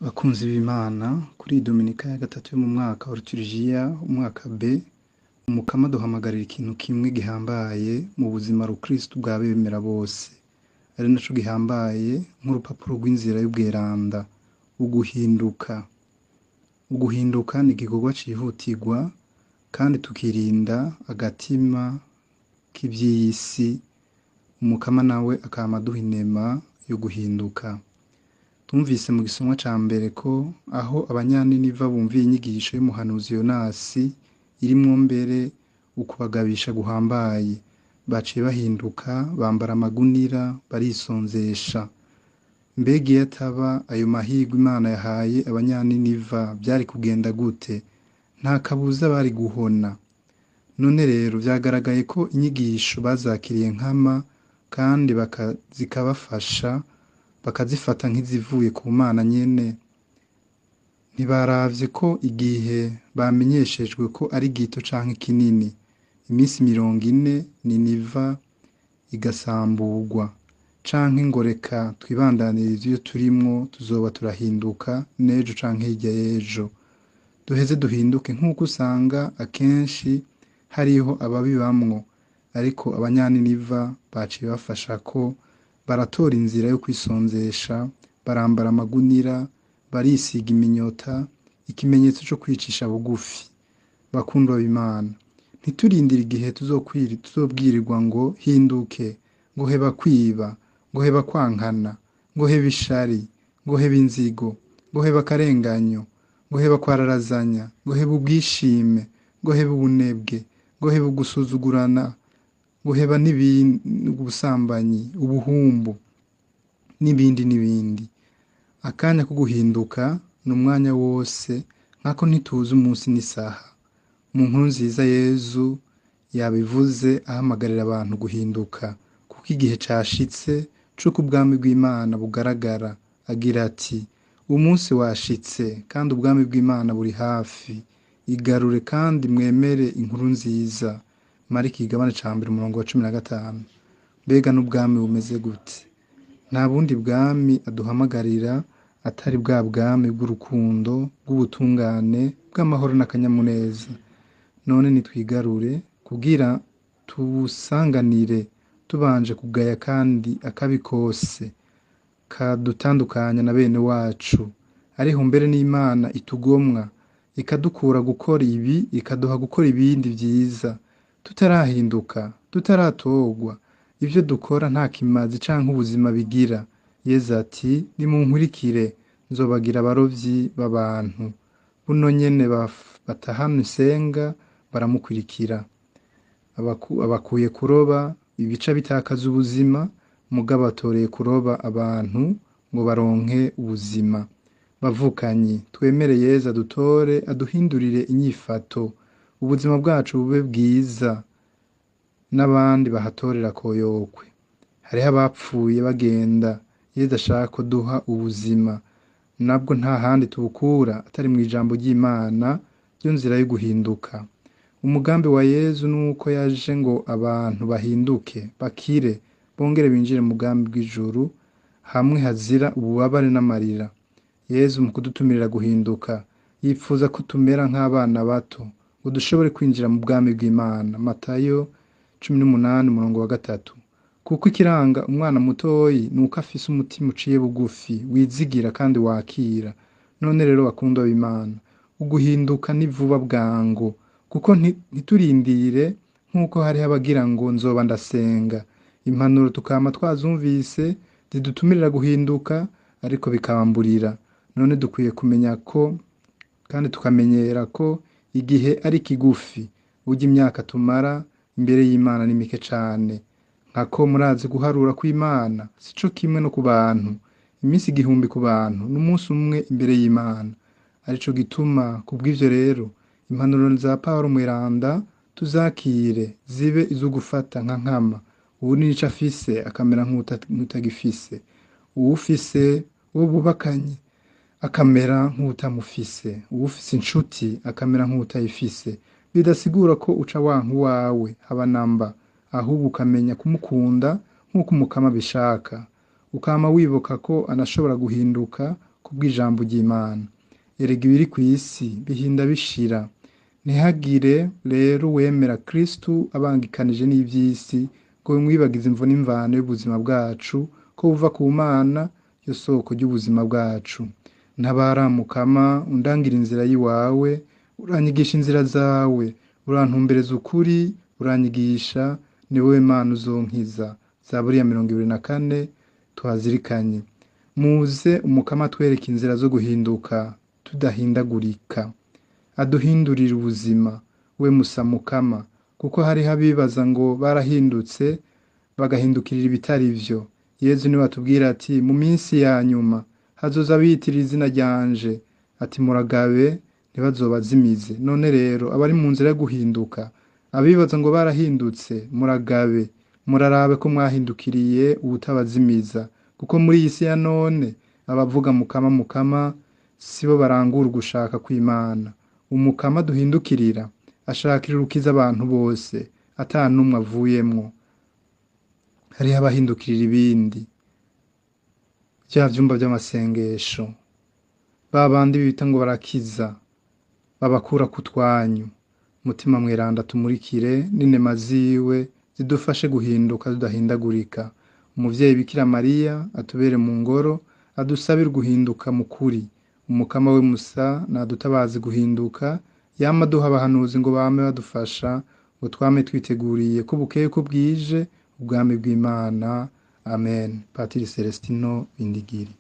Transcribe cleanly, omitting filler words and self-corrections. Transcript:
Bakunzi b'Imana, kuri iyi Dominika ya gatatu yo mu mwaka wa Liturujia, umwaka B, Umukama aduhamagarira ikintu kimwe gihambaye mu buzima rukristu bw'abemera bose, ari naco gihambaye nk'urupapuro rw'inzira y'ubweranda, uguhinduka. Uguhinduka ni igikorwa cihutirwa kandi tukirinda agatima k'ivy'isi, Umukama nawe akama aduha inema yo guhinduka. Twumvise mu gisomwa ca mbere ko aho abanyaniniva bumviye inyigisho y'umuhanuzi Yonasi irimwo mbere ukubagabisha guhambaye, baciye bahinduka bambara amagunira barisonzesha. Mbega iyo ataba ayo mahirwe Imana yahaye abanyaniniva vyari kugenda gute? Nta kabuza bari guhona. None rero vyagaragaye ko inyigisho bazakiriye nkama kandi zikabafasha, bakazifata nk'izivuye ku Mana nyene. Ntibaravye ko igihe bamenyeshejwe ko ari gito canke kinini, imisi 40 Niniva igasamburwa, canke ngo reka twibandanirize ivyo turimwo tuzoba turahinduka n'ejo canke hirya y'ejo. Duheze duhinduke nk'uko usanga akenshi hariho ababibamwo, ariko abanyaniniva baciye bafasha ko baratora inzira yo kwisonzesha, barambara amagunira, barisiga iminyota, ikimenyetso co kwicisha bugufi. Bakundwa b'Imana, ntiturindire igihe tuzobwirirwa ngo hinduke, ngo heba kwiba, ngo heba kwankana, ngo heba ishari, ngo heba inzigo, ngo heba akarenganyo, ngo heba kwararazanya, ngo heba ubwishime, ngo heba ubunebwe, ngo heba ugusuzugurana, ngo heba ubusambanyi, ubuhumbu, n'ibindi n'ibindi. Akanya ko guhinduka ni umwanya wose, nkako ntituzi umunsi n'isaha. Mu nkuru nziza Yezu yabivuze ahamagarira abantu guhinduka, kuko igihe cashitse c'uko ubwami bw'Imana bugaragara. Agira ati: umunsi washitse kandi ubwami bw'Imana buri hafi. Igarure kandi mwemere inkuru nziza. Mariko ikigabane ca mbere umurongo wa 15. Mbega n'ubwami bumeze gute? Nta bundi bwami aduhamagarira atari bwa bwami bw'urukundo, bw'ubutungane, bw'amahoro n'akanyamuneza. None nitwigarure kugira tubusanganire tubanje kugaya kandi akabi kose kadutandukanya na bene wacu. Ariho mbere n'Imana itugomwa, ikadukura gukora ibi, ikaduha gukora ibindi vyiza. Tutarahinduka, tutaratorwa, ivyo dukora nta kimazi canke ubuzima bigira. Yezu ati: nimunkurikire, nzobagira abarovyi b'abantu. Buno nyene batahana isenga baramukurikira. Abakuye kuroba ibica bitakaza ubuzima, mugabo atoreye kuroba abantu ngo baronke ubuzima. Bavukanyi, twemere Yezu adutore, aduhindurire inyifato, ubuzima bwacu bube bwiza, n'abandi bahatorera koyokwe. Hariho abapfuye bagenda, Yezu ashaka ko duha ubuzima, nabwo nta handi tubukura atari mw'ijambo ry'Imana, ryo nzira yo guhinduka. Umugambi wa Yezu nuko yaje ngo abantu bahinduke, bakire, bongere binjire mu bwami bw'ijuru, hamwe hazira ububabare n'amarira. Yezu mu kudutumirira guhinduka, yipfuza ko tumera nk'abana bato, ngo dushobore kwinjira mu bwami bw'Imana. Matayo 18 umurongo wa 3. Kuko ikiranga umwana mutoyi nuko afise umutima uciye bugufi, wizigira kandi wakira. None rero bakundwa b'Imana, uguhinduka ni vuba bwango, kuko ntiturindire nk'uko hariho abagira ngo nzoba ndasenga. Impanuro tukama twazumvise zidutumirira guhinduka, ariko bikabamburira. None dukwiye kumenya ko kandi tukamenyera ko igihe ari kigufi, burya imyaka tumara imbere y'Imana ni mike cane. Nkako murazi guharura kw'Imana sico kimwe no ku bantu. Iminsi 1000 ku bantu n'umunsi umwe imbere y'Imana. Arico gituma kubw'ivyo rero impanuro za Pawulo mweranda tuzakire, zibe iz'ugufata nka nkama. Uwu nico afise akamera nk'utagifise, uwufise uwo bubakanye akamera nk'uwutamufise, uwufise incuti akamera nk'uwutayifise. Bidasigura ko uca wanka uwawe haba namba, ahubwo ukamenya kumukunda nk'uko Umukama abishaka. Ukama wibuka ko anashobora guhinduka kubw'ijambo ry'Imana. Erega ibiri kw'isi bihinda bishira. Ntihagire rero uwemera Kristu abangikanije n'ivy'isi ngo bimwibagize imvo n'imvano y'ubuzima bwacu, ko buva ku Mana yo soko ry'ubuzima bwacu. Ntabara Mukama, undangire inzira y'iwawe, uranyigisha inzira zawe, urantumbereza ukuri, uranyigisha, ni wowe Mana uzonkiza. Zaburi ya 24 tuhazirikanye. Muze Umukama atwereke inzira zo guhinduka tudahindagurika. Aduhindurire ubuzima, we musa Mukama, kuko hariho abibaza ngo barahindutse bagahindukirira ibitari vyo. Yezu niwe atubwira ati mu minsi ya nyuma hazoza abiyitirira izina ryanje, ati muragabe ntibazobazimize. None rero abari mu nzira yo guhinduka, abibaza ngo barahindutse, muragabe, murarabe ko mwahindukiriye uwutabazimiza, kuko muri iyi si ya none abavuga Mukama Mukama sibo barangura ugushaka kw'Imana. Umukama duhindukirira ashakira urukiza abantu bose, ata n'umwe avuyemwo. Hariho abahindukirira ibindi, vya vyumba vy'amasengesho, ba bandi bita ngo barakiza, babakura ku twanyu. Mutima mweranda tumurikire n'inema ziwe zidufashe guhinduka tudahindagurika. Umuvyeyi Bikira Mariya atubere mu ngoro, adusabire guhinduka mu kuri. Umukama we Musa nadutabaze guhinduka, yama aduha abahanuzi ngo bame badufasha, ngo twame twiteguriye ko bukeye ko bwije ubwami bw'Imana. Amen. Patiri Celestino Bindigiri.